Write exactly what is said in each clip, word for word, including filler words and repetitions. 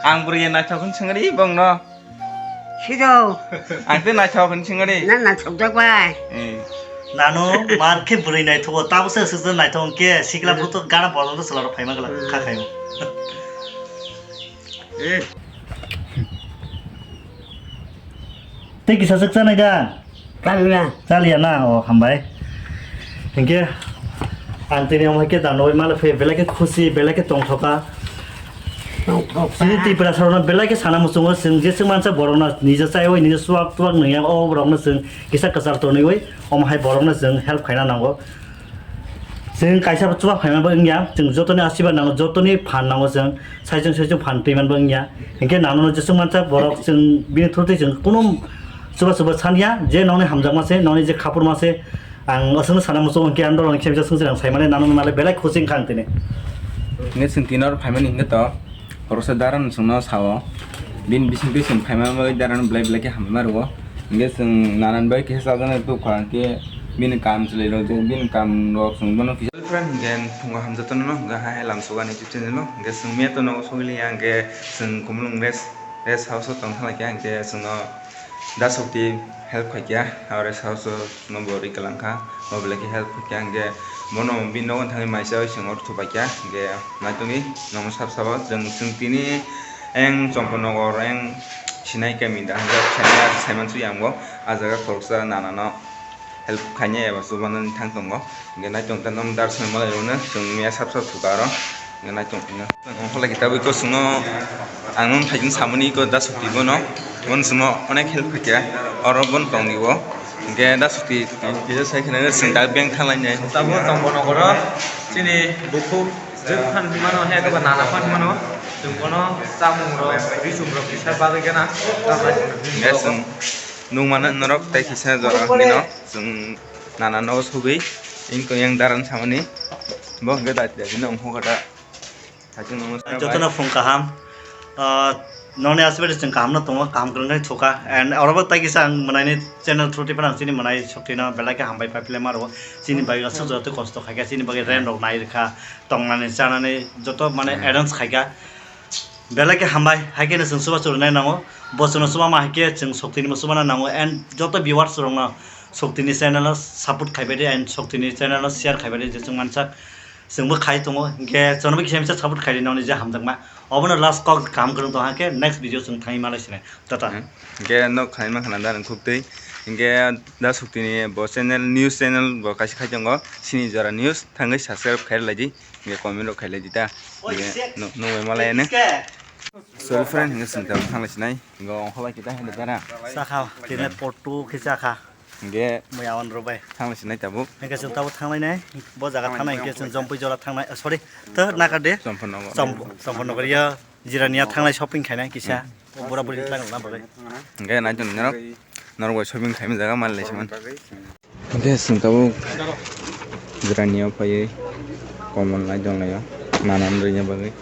Ang bwrwi naithok hwn swngri bongno. Sido. Ang tei naithok hwn swngri. Na naithok jak bai. Eh. Nano mar khe bwrwi naithogo, tabo se swkjak naithok hwn khe sikla buto gana bolong no chwla rok phaima gala kha khaio. Eh. Tei kisa swk chanai da? Chaliya. Chaliya na? O, hambai. Hinkhe ang tini omo hai khe da noi mala phe belai khe khusi, belai khe tongthoka. Tongthoksa. Chini Tripura sarokno belai khe sana muchungo, chwng jeswk mansa borokno nija chaiwi nija chuwak chuwak nungya, o borokno chwng kisa kwchar tonwi omo hai borokno chwng help khaina nango. Chwng kaisa chuba phaima bo wngya, chwng jotoni asirbad nango, jotoni phan nango chwng, saichung saichung phan twiman bo wngya. Hinkhe nanono jeswk mansa borok chwng bini through twi chwng kunu chuba chuba sanya, je nokni hamjakma se, nokni je khapurma se, ang aswkno sana muchungo hinkhe ang dolongni khe bisa swngchar ang saimani nanono malai belai khusi wngkha ang tini. Hinkhe chwng tini oro phaimani hinkhe to, Khoroksa dara no chwngno sao, bini bisingtwi chwng phaima bagwi dara no belai belai khe hambai ma rwo. Hinkhe chwng nanan bai khe chajaknai tubukha, hinkhe bini kam chwlwi rok je bini kam rok chwng bono kisa. Friend, hinkhe phungo hamjaktono no, hinkhe hai hai lamsogo ani YouTube channel o, hinkhe chwng miya to nogo sogwi liya, hinkhe chwng Khumulwng rest, rest house o tong thanglaikha, hinkhe chwngno Da Shakti help khaikha, aro rest house o no bo rwi kwlangkha, bo belai khe help khaikha, hinkhe bono bini nogo thangwi maisa oi chwng ortho paikha, hinkhe naitongwi nono sab sabo chwng, chwng tini eng Chomponogor eng Sinai kami da, hinkhe Sinai saiman sui ang bo, ah jaga khoroksa nanano help khainai eba chubanani thang tongo. Hinkhe naitong tano dar soi malai rwno chwng miya sap sap suka aro. Hinkhe naitong tino. Ang holai kitabwi ko chwngno ang nung thaijin samani ko Da Shakti bono. Bono chwngno onek help khaikha. Oro bono tongdi bo. Hinkhe Da Shakti kisa sai khna chwng da bank thanglai nai. Tamo tongbo nokoro chini bukhuk jwk phan himano he ko nana phan himano. Chwng bono chamung rok, bisum rok kisa bagwi gana. Hinkhe chwng nung mano norok tei kisa jora hino. Chwng nana nogo sogwi, ing tong yang daran samani. Bo hwnkhe dati dati no wngkha da. Jotono phung kaham. Ah, nokni aswk bai chwng kaham no tongo, kaham kwrwngwi thukha. And oro bo tei kisa ang mwnaini channel through twi phano ang chini mwnai Shakti no belai khe hambai pai phle ma rwo. Chini bagwi aswk joto kosto khaikha, chini bagwi rent rok nai rwkha, tongnani chanani joto mane arrange khaikha. Belai khe hambai, hai kheno chwng chubachu rwnai nango. Bo chwngno chubama hai khe chwng Shakti ni bo chubana nango and joto viewers rokno Shakti ni channel no support khaibai di and Shakti ni channel no share khaibai di je chwng mansak chwngbo khai tongo. Hinkhe chwngno bo kisa misa support khai di nokni je hamjakma. Obono last kok kaham kwrwng tong hakhe next video chwng thangwi malai sinai. Tata. Hmm. Hinkhe nok khlaima khna da nang khuk twi. Hinkhe Da Shakti ni bo channel, news channel bo kaisa khai tongo. Sini Jora News thangwi subscribe khai lai di. Hinkhe comment rok khailai di ta. Hinkhe no-, nugwi malai ani. Sorry friend, hinkhe chwng tabuk thanglai sinai. Hinkhe ongkha bai kita hede dara. Sakha, tini pot two khe sakha. Hinkhe muya on robai. Thanglai sinai tabuk. Hinkhe chwng tabuk thanglai nai. Bo jaga thangnai hinkhe chwng Jompui Jola thangnai. Oh, sorry. To nakar de. Chompo nogo. Chompo, Chompo nogo ya. Jirania thanglai shopping khainai kisa. Hmm. O bura buri tlang na bagwi. Hinkhe nai tong norok. Norok bai shopping khaima jaga mal lai siman. Hinkhe chwng tabuk Jirania phaiwi komon lai dong laio. Nanan rwina bagwi.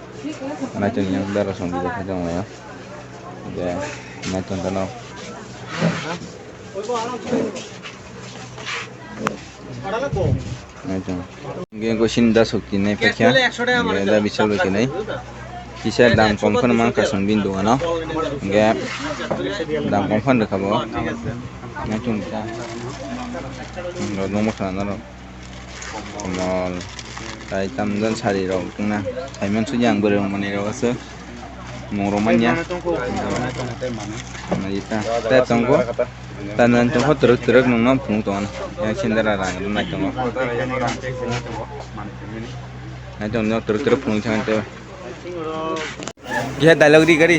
Nai tong yang dara song bijak khai dong laio. Hinkhe nai tong tano. Nai tong. Hinkhe gosini Da Shakti nai paikha. Hinkhe Da Bishal bai khe nai. Kisa dam kom phano mankha chwng bini dogano. Hinkhe dam kom phano rwkha bo. Nai tong ta. Rw nungma khna norok. Komol. Tai tamjani sari rok wngna. Saiman sudi ang bwrwi rok manwi rok aswk. Mung rok manya. Nai ta. Tai tongo. Tanan tongkho twrwk twrwk nungno phunuk tongo. Yang sendera rang rwnai tongo. Nai tong nok twrwk twrwk phunuk thang teo. Kiha dialogue ri gari.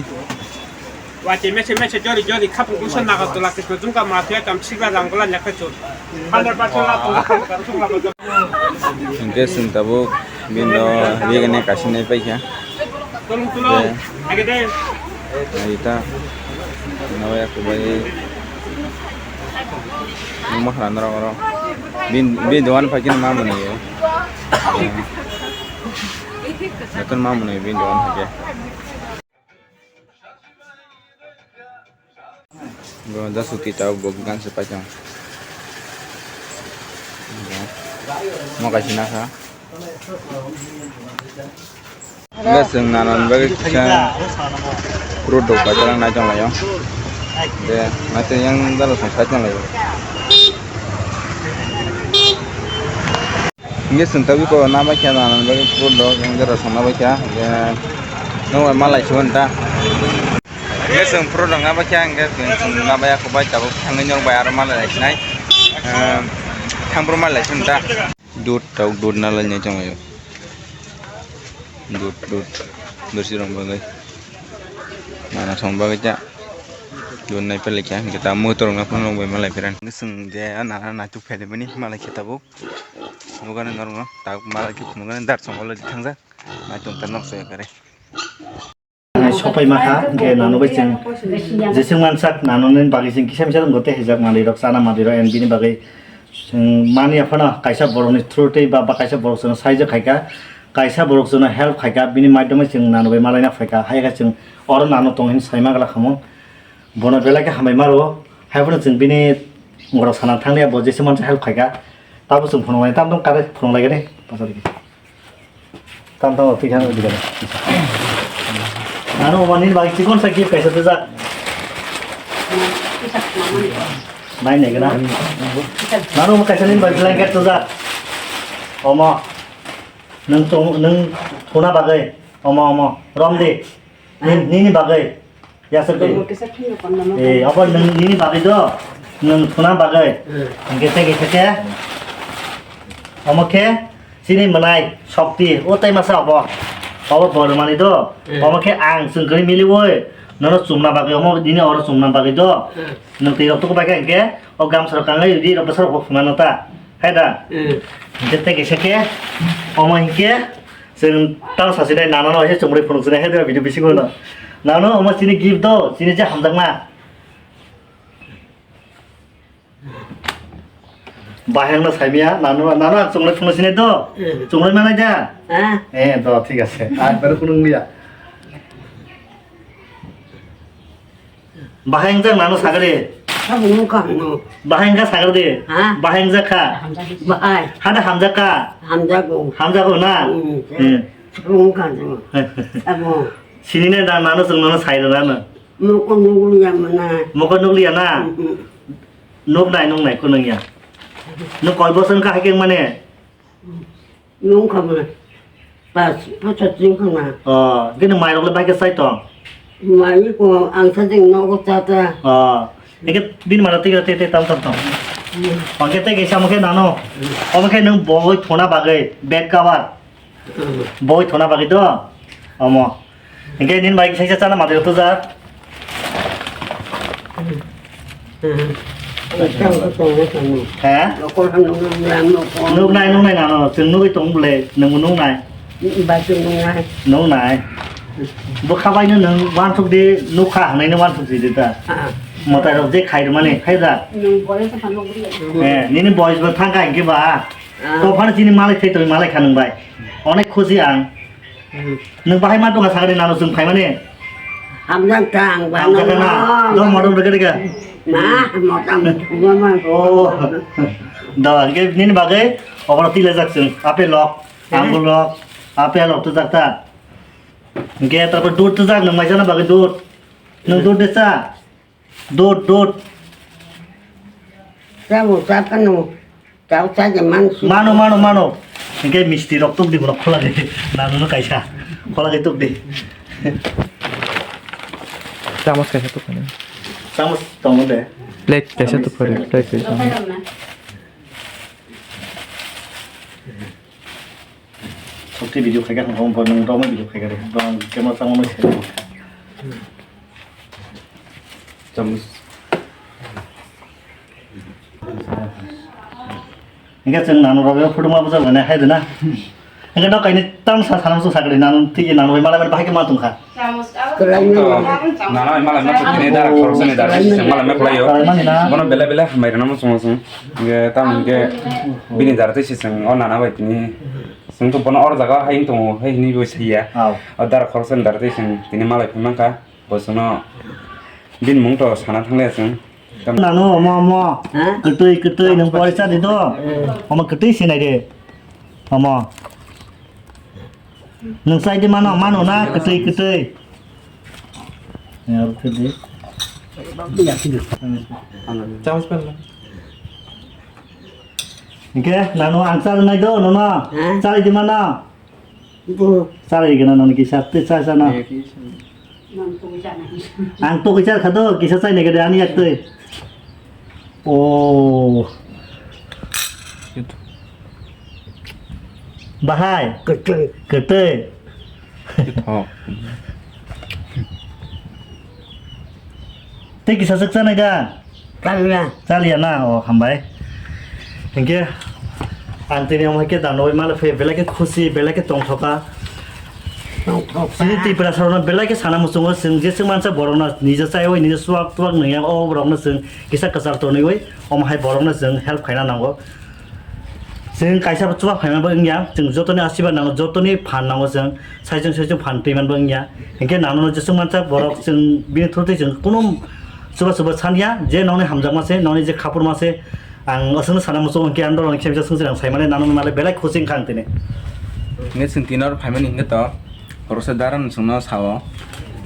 Wache mese mese jori jori khapung kusa naga tola ke jungka mafia tam sikla janggola nyakha chot. Hundred percent la tu. Hinkhe chwng tabuk bini no rigani kasinai paikha. Tolong tolong. Age de. Naita. Nawa ya kubai. Nungma khana norok oro. Bin, bin dogan paikhe ma mwnwi. Notun ma mwnwi bin dogan paikhe. Bo Da Shakti tabuk bo gan se paitong. Mo kaisa nakha. Hwnkhe chwng nanani bagwi kisa fruit rok paithalang nai tonglaio. De, naithe yang dalo chwng sai tonglaio. Hwnkhe chwng tabuk o nabaikha nanani bagwi fruit rok yang dalo chwng nabaikha. Hwnkhe nwng bai malai se manta. Hwnkhe chwng fruit rok nabaikha, hwnkhe chwng nabaiya, kokbai tabuk thangwi norok bai aro malai lai sinai. Ehm, thangphuru malai lai sinta. Dud, tabuk dud nalai nai tonglaio. Dud, dud, dud sirok bagwi. Nana song bagwi ta. Dud nai pelaikha, hwnkhe ta motor wngna phano rok bai malai phairan. Chwng je nana naituk phaimani malai khe tabuk. Nukani norokno tabuk malai khe phunuknani dar song already thangjak. Naitung ta nok soya kare. Sopai ma kha, hwnkhe nano bai chwng jeswk mansak, nano nini bagwi chwng kisa misa wngkha tei hijak manwi rok, chana manwi rok, and bini bagwi chwng mani aphano kaisa borokni through tei ba, ba kaisa borok chwngno saijak khaikha, kaisa borok chwngno help khaikha, bini maidagwi chwng nano bai malaina phaikha, hai khe chwng oro nano tong hwn saima glak khamung, bono belai khe hambai maro, hai phano chwng bini borok sana thangya bo jeswk mansa help khaikha, tabo chwng phunuknai, tamo kare phunuknai khe. Tam tamo twi khang di kare. Nano omo nini bagwi chikon sa gift kaisa dujak. Nai nai gana. Nano omo kaisa nini bagwi blanket dujak. Omo. Nwng tong, nwng thuna bagwi. Omo, omo. Romdi. Nin-, nini bagwi. Yasuk de. Omo kisa phiyok konna ma. Eh, obo nwng nini bagwi do. Nwng thuna bagwi. Hmm. Hwnkhe tei kisa khe. Omo khe chini mwnai sokti. O tei masa obo. Obo bo rwmani do. Hmm. Omo khe ang chwng kwrwi miliwi. Nono chumna bagwi omo nini oro chumna bagwi do. Hmm. Nwng twi rok tuku bai khe hwnkhe o gamsa rok kangwi rwi rok bwsa rok bo phunuknai ta. Hai da? Hmm. Hwnkhe tei kisa khe. Omo hwnkhe. Chwng tamo sasinai nano no hai chumrwi phunuk sinai hai da video bisingo no. Nano omo chini gift do, chini je hamjakma. Bahai no saimia, nano, nano ang chumrwi phunuk sinai do. Hmm. Chumrwi manai da? Ha? Eh, do, thik ase. Ar bar phunuk liya. Bahai wngjak nano sagri. Abo wngkha hwno. Bahai wngkha sagri de. Ha? Bahai wngjak kha. Bahai. Hada hamjak kha. Hamjago. Hamjago na? Hmm. Hmm. Abo wngkha hwno. Abo. Sini ne da nano chwng nano sai rwna no. Moko nukliya mana. Moko nukliya na? Hmm. Nuknai nuknai kunung ya. Nuk koi bosor wngkha hai khe mane? Nung kha mane. Pas, pas ching kha na. Oh, kini mai rok le bai khe sai tong. Mai ko ang sa jing no ko cha ta. Oh, eke bin mara tik tik tam tam tam. Hmm. Oke te ke samo khe nano. Omo khe nung boi thona bagwi bed cover. Hmm. Boi thona bagwi do. Omo. Hingke nini bai kisa chana mati rok tujak. He? Nuknai, nuknai nano, chwng nugwi tong bole, nwngbo nuknai. Nuknai. Bwkha baino nwng uansuk di, nukha hwnwi no uansuk di ta. Mwtai rok je khai rwmani, khai da. He, nini boyes bo thangkha hingke ba. Ah. To phano chini malai thai tongwi malai kha nwng bai. Onek khusi ang. Hmm. Nwng bahai ma tongkha sakni nano chwng phaimani? Hamjak ta ang ba. Hamjak ta na? No. Do modom rega rega. Na, modom thuma ma. Oh. Do, hingke nini bagwi oboro tila jak chwng. Apple lok, eh? Anggur lok, apple lok tujak ta. Hingke tarpor dud tujak nwng mai chana bagwi dud. Nwng dud de cha. Dud, dud. Chabo, cha phano. Chao cha je man su. Mano, mano, mano. Hingke misti rok tuk di borok khola di. Nano no kaisa. Khola di tuk di. Chamos kaisa tuk di. Chamos tongo de. Plate kaisa tuk di. Plate kaisa. Sokti video khaikha hwnkhe bo nwng romwi video khaikha de. Bo ang camera changma se. Chamus. Hingke chwng nano rogwi phutuma bwsajak nai hai rwna. Hingke nok kainwi tang sa sanam swk sakri nano thiki nano bai malai mani bahai khe ma tongkha. Kwlainwi. Nana malai ma thukni dara khoroksa ni dara sisem malai ma khlaio. Kwlai mani na. Bono belai belai hambai rwna muchungo chwng. Hingke tamo hingke bini dara tei sisem o nana bai tini. Chwng to bono or jaga hai wng tongo hai hinwi bo saiya. Aw. O dara khoroksa ni dara tei chwng tini malai phai mankha. Bo chwngno bini mung to sana thangliya chwng. Nano omo omo. Ha? Kwtwi kwtwi nwng porisa di do. Hmm. Omo kwtwi sinai de. Omo. Nwng chai di mano, mano na, kwtwi, kwtwi. Chamach pan. Hingke, nano ang chal nai do, nono. Ha? Chal di mano. Bu. Chal di gana, nono kisa, twi chal chal na. Ang to kisa kha do, kisa chai nai gade, ani yak twi. Oh. Bahai. Kwtwi. Kwtwi. Tei kisa swk chanai da? Chaliya. Chaliya na? O, hambai. Hinkhe ang tini omo hai khe dano bai mala phai belai khe khusi, belai khe tongthoka. Tongthoka. Chini Tripura sarokno belai khe sana muchungo, chwng jeswk mansa borokno nija chaiwi, nija chuwak chuwak nungya, o borokno chwng kisa kwchar tonwi, omo hai borokno chwng help khaina nango. Chwng kaisa chuba phaima bo wngya, chwng jotoni asirbad nango, jotoni phan nango chwng, saichung saichung phan twiman bo wngya. Hinkhe nangno jeswk mansa borok chwng bini through twi chwng kunu chuba chuba sanya, je nongni hamjakma se, nongni je khapurma se, ang aswkno sana muchungo hinkhe ang norokni khe bisa swngchar ang saimani nangno malai belai khusi wngkha ang tini. Hinkhe chwng tini oro phaimani hinkhe to, khoroksa dara no chwngno sao,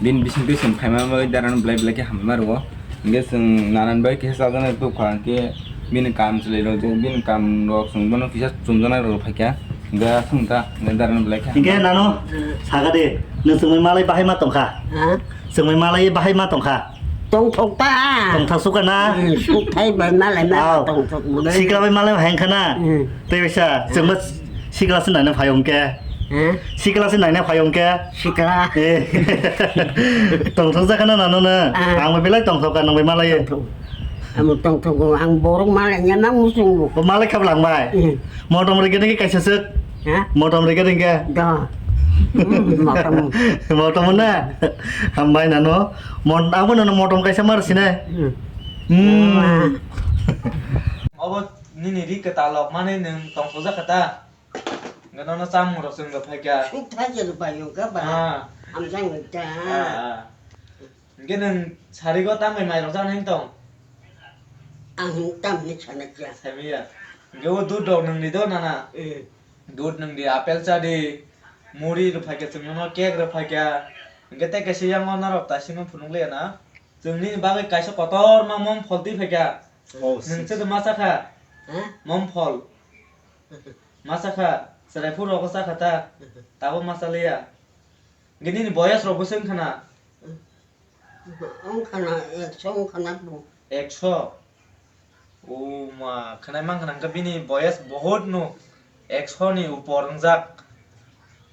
bini bisingtwi chwng phaima bai dara no belai belai khe hambai ma rwo. Hinkhe chwng nanan bai kisa chajaknai tubukha, hinkhe bini kam chwlairok je, bini kamrok chwng bono kisa chumjaknai rok phaikha. Hinkhe aswk ta, hinkhe darano belai khe. Hinkhe nano sakha de, nwng chwngmai malai bahai ma tongkha? Ha? Chwngmai malai bahai ma tongkha? Tongthok ta. Tongthok suka na? Hmm, sukthai bai malai ma tongthok mudai. Sikla bai malai hengkha na? Hmm. Tei bisa, chwngma sikla se naina phai hwnkhe. Hmm? Sikla se naina phai hwnkhe. Sikla. Eh. Tongthok jakha na nano na? Ah. Ang bai belai tongthok ka nang bai malai. Tongthok. Amo tongthogo, ang borok malai ya mang muchungo. Bo malai kha bwlang bai. Hmm. Motom rwgede khe kaisa swk. Ha? Motom rwgede khe. Do. Hmm, motom. Motom na? Hambai nano. Mon-, abo nano motom kaisa mar sine. Hmm. Hmm. Obo nini ri kwtalok mani nwng tongthok jakha ta? Hwnkhe nono chamung rok chwng rw phaikha. Suk thai se rw pai hwnkha ba. Ah. Hamjak nai ta. Ah, ah. Hwnkhe nwng sarigo tambai mairok chana hwn tong? Ang hwn tamni sana kya. Saimanya. Hwnkhe o dudh rok nwng di do nana. Eh. Dudh nwng di, apple cha di, muri rw phaikha chwng nono, cake rw phaikha. Hwnkhe tei kaisa yang o norok taisingno phunuk liya na. Chwng nini bagwi kaisa kotorma mom phol twi phaikha. Oh, nwng se ma chakha? Ha? Mom phol. Ma chakha, chwrai phuru rogo chakha ta. Tabuk ma chaliya. Hwnkhe nini boyes rok bwswk wngkha na? Wngkha na, ekso wngkha na bo. Ekso? O ma, khwnai mankha na, hwnkhe bini boyes bohut no, ekso ni upor wngjak.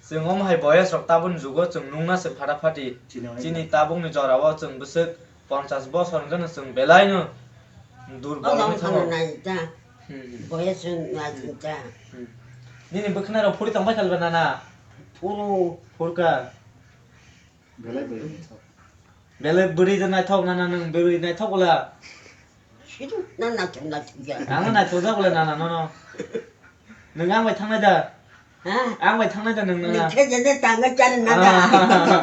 Chwng omo hai boyes rok tabukni jugo chwng nukna se phata phati. Chini tabukni jorao chwng bwswk ponchash bosor hwnkhe no chwng belai no durbol wngwi thango. Nai ta. Hmm. Boyes nai ta. Hmm. Nini bwkhwnai rok phuri tongbai khalba nana? Phuru. Phurkha. Belai bwrwi naithok. Belai bwrwi de naithok, nana nwng bwrwi naithok bwla. Sidu na naithok naithok ya. Ang naithok jak bwla nana nono. Nwng ang bai thangnai da? Ha? Ang bai thangnai da nwng nana? Nwng khe jene tangwi chari na da. Ah.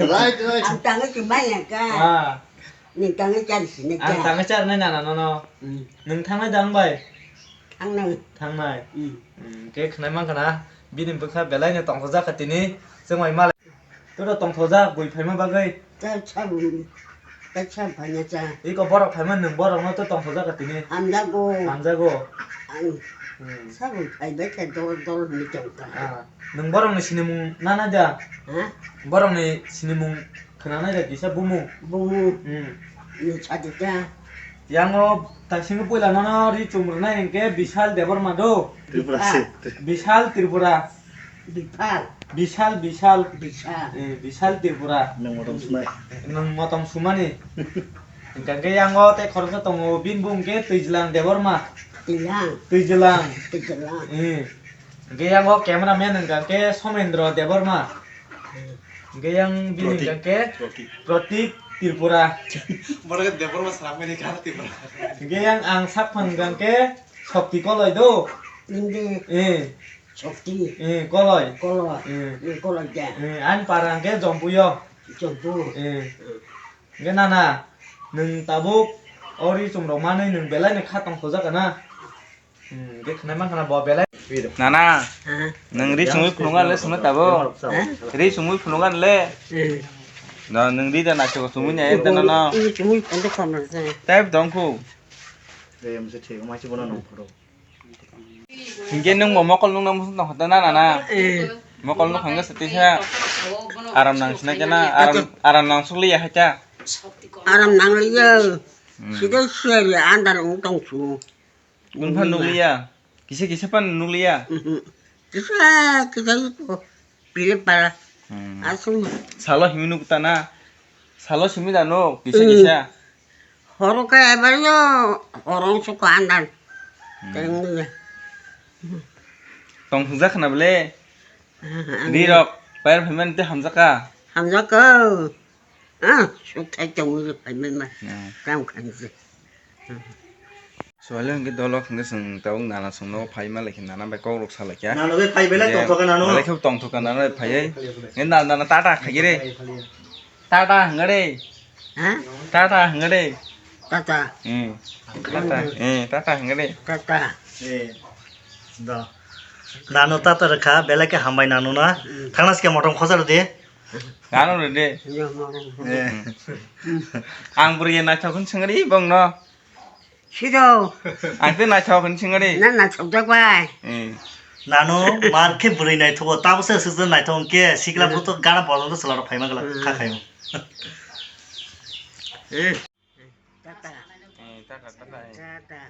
Right, right. Ang tangwi se manya ka. Ah. Nwng tangwi chari sini ka. Ang tangwi chari nai nana nono. Hmm. Nwng thangnai da ang bai? Thangnai. Thangnai. Hmm. Hmm, khe khwnai mankha na. Bini bwkha belai no tongthok jak kha tini. Chwng bai malai. Toro tongthokjak bui phaima bagwi. Ta sabung, ta sab phaina cha. Iko borok phaima nwng borokno to tongthokjak tini. Hamjago. Hamjago. Ang Hmm. sabung phaibai khe dol dol ni tongkha. Ah, nwng borokni sinimung nana da? Ha? Borokni sinimung khwnanai da kisa bumung? Bumung. Hmm. Ni chadi cha. Yango taisingni puila nono ri chum rwnai hinkhe Bishal Debbarma do. Tripura se. Bishal Tripura. Bifal. Bishal, Bishal. Bishal. Eh, Bishal Tripura. Nwng motom sumai. Nwng motom sumani. Hwnkha khe yango tei khoroksa tongo, bini bung khe Twijlang Debbarma. Twijlang. Twijlang. Twijlang. Eh. Hwnkhe yango cameraman hwnkha khe Somendro Debbarma. Hmm. Hwnkhe yang bini Protik. Hwnkha khe Protik. Protik Tripura. Borok khe Debbarma swnamwi rikha Tripura. Hwnkhe yang ang sak phang hwnkha khe Shokti Koloi do. Nini. Eh. Shokti. Eh, Koloi. Koloi. Eh. Eh, Koloi de. Eh, ani para hwnkhe Jompuyo. Jompu. Eh. Hwnkhe nana, nwng tabuk o ri chum rok manwi nwng belai no kha tongthokjak na? Nana, nwng ri chumui phunukna le sungna tabo? Ri chumui phunukna le? No, nwng ri da naisok chumui nai da nana. Type dong khu. Hinkhe nwng bo mokol nukna muchung tong kha da nana? Mokol nuk hwnkhe se tisa aram nang sinai khe na, aram, aram nang sukliya hai ta. Aram nang liya. Sida siyari andar wng tong su. Nwng phan nukliya? Kisa kisa phan nukliya? Kisa kisa ko pile para. Asung. Salo himi nuk ta na? Salo simi da nuk kisa kisa. Horo khe ebar yo horong suko andan. Tengni. Tong thungjak khna bele? Ri rok pair phaimani tei hamjak kha? Hamjak kha. Ah, suk thai tongwi phaimani ma. Kam khan se. Soaleng ke dolok hingke sung tabuk nana sung no phai ma lekhe nana bai kok rok sa lekhe. Nana bai phai belai tongthoka nano. Belai khe tongthoka nana bai phai. Nge nana nana tata khaigire. Tata hingare. Ha? Tata hingare. Tata. Hmm. Tata. Eh, tata hingare. Tata. Eh. Da. Nano tata rekha belai khe hambai nano na. Thangna sike motom khosa de. Nano de. Eh. Ang bwrwi naithok hwn singri bongno. Sido. Ang tei naithok hwn singari. Na naithok jak bai. Eh. Nano mar khe bwrwi naithogo, tamo se swkjak naithok hwnkhe sikla buto gana bojoto chwla rok phaima glak kha khaio. Eh. Tata. Eh, tata, tata, eh. Tata.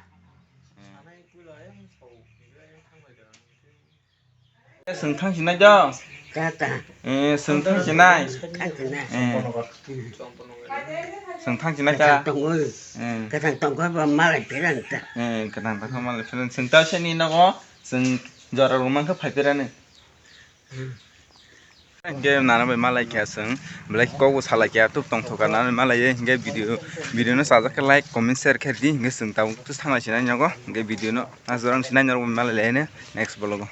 Eh. Swng thang sinai do? Tata. Eh, swng thang sinai. Thang sinai. Eh. Swng thang sinai ta. Kwthang tongwi. Eh. Kwthang tongwi ba malai pherang ta. Eh, kwthang tongwi malai pherang. Swng ta sini nogo, swng jora rwmang khe phai pherani. Hingke nana bai malai kha swng, belai kok bo salai kha, tuk tongthoka nana malai ye, hingke video, video no sajak khe like, comment, share khe di, hingke swng tabuk tus thanglai sinai nogo, hingke video no ajorang sinai nogo malai lai ne, next vlog o.